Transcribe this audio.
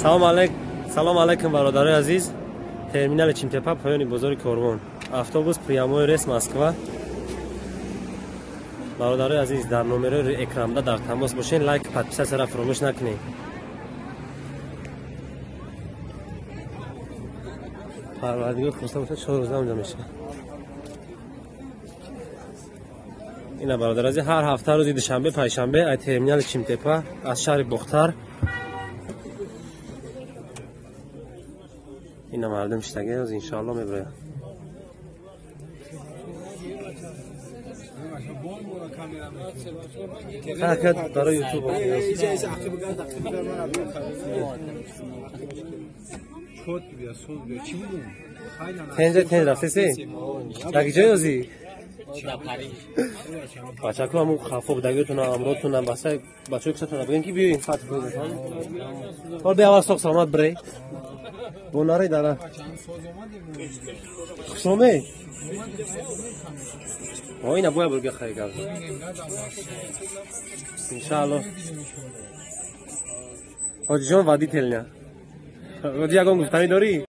Салом алейкум, бародарои азиз. Терминали Чимтепа, поёни бозори Корвон. Автобус прямой рейс Москва. Бародарои азиз, дар номерои экранда дар тамос бошед, лайк, подписатсияро фаромӯш накунед. Парвардигор хоста бошад, 4 рӯза онҷо мешавад. Ина бародар азиз, ҳар ҳафта рӯзи душанбе, панҷшанбе аз терминали Чимтепа, аз шаҳри Бохтар. Ина мардум шитаги, аз иншоалло меброяд. Ҳаракат барои ютуб. Тенҷа тенҷ рафтеси? Даги ҷой озӣ? Бачако, ҳамун хафо будагиотона, амротона, баста бачаҳои кисатона бигӯем ки биёем фатҳ кунем. Ҳол бия, аввал соқ саломат бирей. Бо нари дара. Хушоме? О, ина боя бурга хари гап. Иншаалло. Ҳоҷиҷон водителня. Ҳоҷи, ягон гуфтанӣ дорӣ?